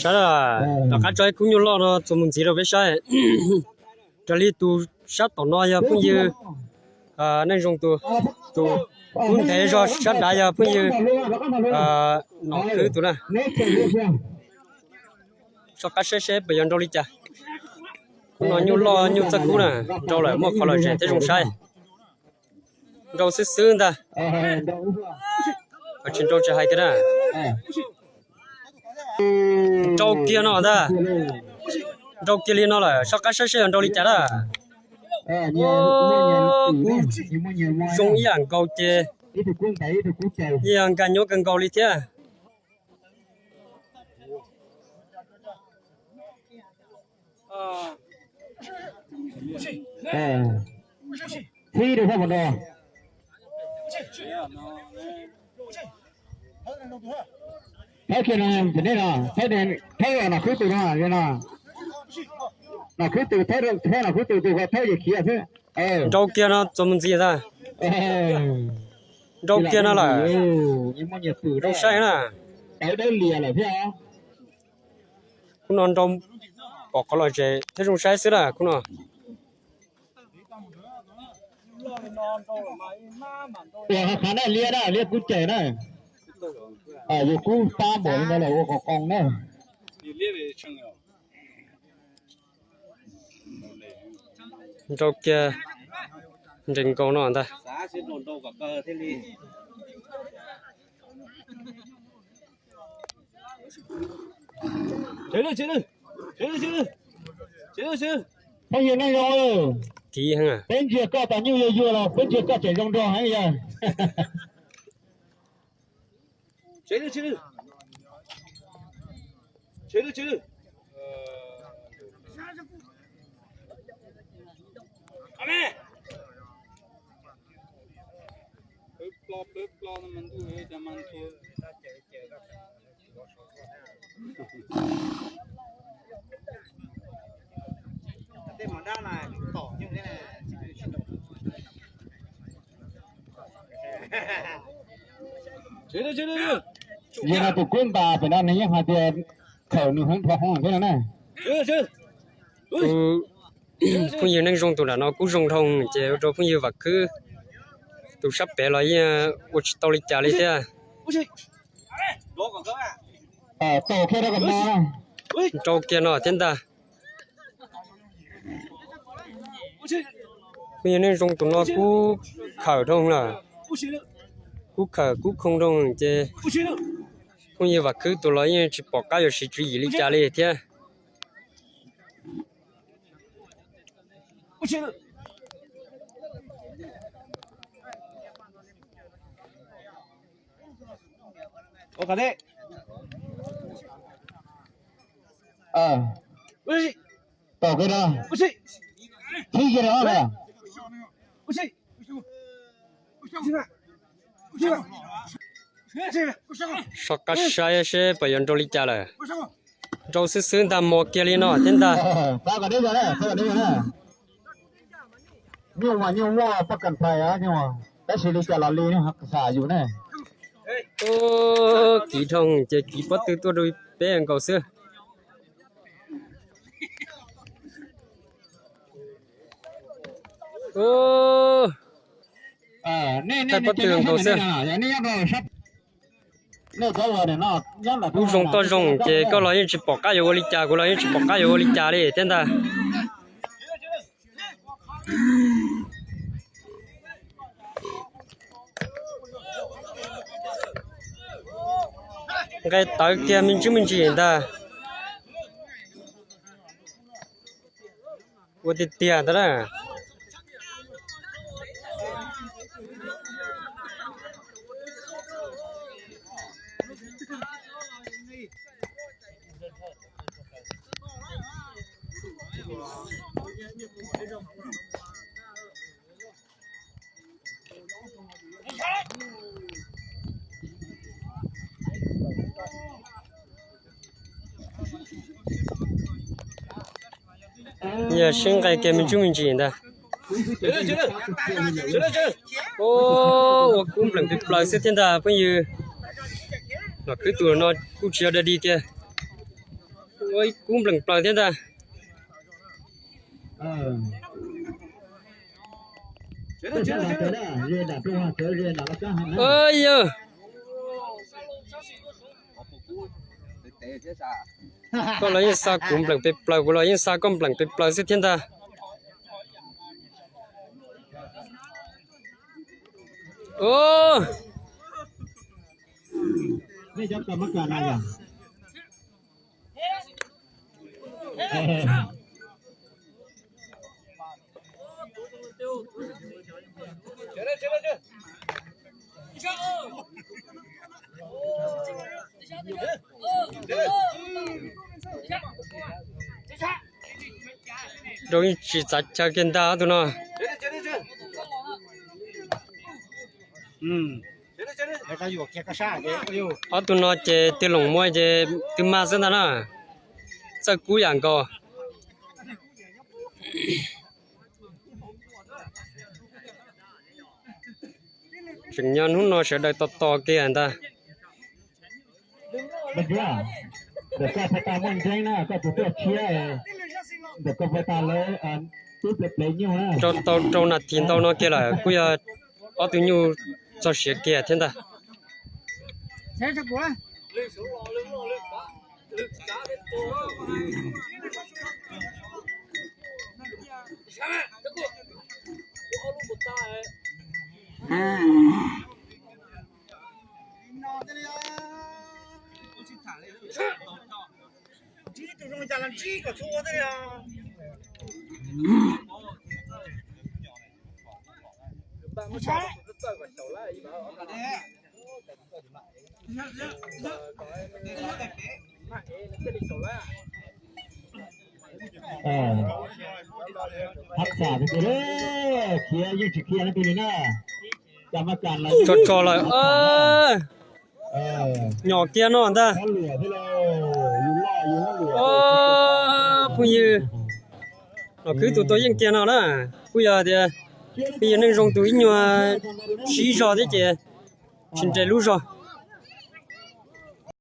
Sab, tom qab tso ib khub nyuj loj no txuas mus ntxiv rau peb saib. Raws li tus sab tom no yog phooj ywg Neej Zoo tus, tus kub ntev zog sab nrad yog phooj ywg Nom Khwb tus na. Soj qab saib seb puas yuav nrau li cas. Khub no nyuj loj nyuj txawj kub na, nrau lawm muaj qhov lom zem thiab zoo saib. Nrau xwb xwb ntag. Tsis nrau tsis hais tiag na. Nrau kiag no ntag. Nrau kiag li no lawm, soj qab saib seb yuav nrau li cas na. Kub zoo ib yam nkaus ces yeej yog nkag nyuab kawg nkaus li thiab. Thib rau sab hauv no. Thawb kiag no, nej no, thawb Nom Khwb tus no, no. Nom Khwb tus, thawb Nom Khwb tus, tus thawb ces khiav xwb. Nrau kiag no txuas mus ntxiv ntag. Nrau kiag no lawm. Zoo saib na. Khub no nrau pom qhov lom zem thiab zoo saib xwb na khub no. Tias qhov qhav na liab na, liab kub cawm na. Yus kub pab npaum li no lawm ua qhov qoo na. Nrau kiag nres nkaus no ntag. Phooj ywg Neej Zoo, peb ntsia koj tas nyuj yuag yuag los peb ntsia koj tseem zoo nraug heev yog. Yog no tus kub ntas pem no nws yeej hais tias khawm nws heev dhau hwv thiab no na. Phooj ywg Neej Zoo tus nram no kub zoo dhau ces ua rau phooj ywg Vam Khwb tus sab pem los yeej ua tsis tau li cas li thiab. Nrau kiag no thiab ntag. Phooj ywg Neej Zoo tus no kub khawm dhau lawm, kub khawm kub khoo dhau ces phooj ywg Vam Khwb tus los yeej tsis pom qab yuav siv tswv yim li cas li thiab. Tom kawg no, thib kiag no. Soj qab saib seb puas yuav nrau li cas lawm. Nrau xwb xwb ntag, mos kiag li no thiab ntag. Nyuj mas nyuj muaj paj kas phais, tab sis li cas los li, xam yus ne. Kiv dhau ces kiv pob tw tuaj rau peb nkaus xwb. Thaij pob tw nkaus xwb. Kub zoo toj zoo ces koj los yeej tsis pom qab yuav ua li cas, kuv los yeej tsis pom qab yuav ua li cas li thiab ntag. Nqes tawv kiag me ntsis me ntsis ntag. Ua tiag tiag ntag na. Yog sib nqes kiag me ntsis me ntsis ntag. Ua kub npleem plaws xwb thiab ntag phooj ywg. Nom Khwb tus no kuj tsis yog dog dig kiag. Ua ib kub nplees plaws thiab ntag. Yog koj los yeej xa kuv nplees pes plaws, kuv los yeej xa koj nplees pes plaws xwb thiab ntag. Zoo tsis txav chaw kiag ntag ob tug no. Ob tug no ces tig loos muaj ces twb mag xwb ntag na. Txawj kub yam nkaus. Tseem nyob hnub no sawv daws tos tos kiag ntag. Rau tau rau nas this ntau no kiag lawm kuj yog ob tug nyuj txog siav kiag thiab ntag. Hab xam tias khiav yeej tsis khiav no tig li na. Tso tso lawm. Nyom kiag no ntag. Phooj ywg, nom kwv tus tau yeej kiag no na. Kuj yog tias peb yog neej zoo tus ib nyuag sib zog thiab ces tsis nres lub zog.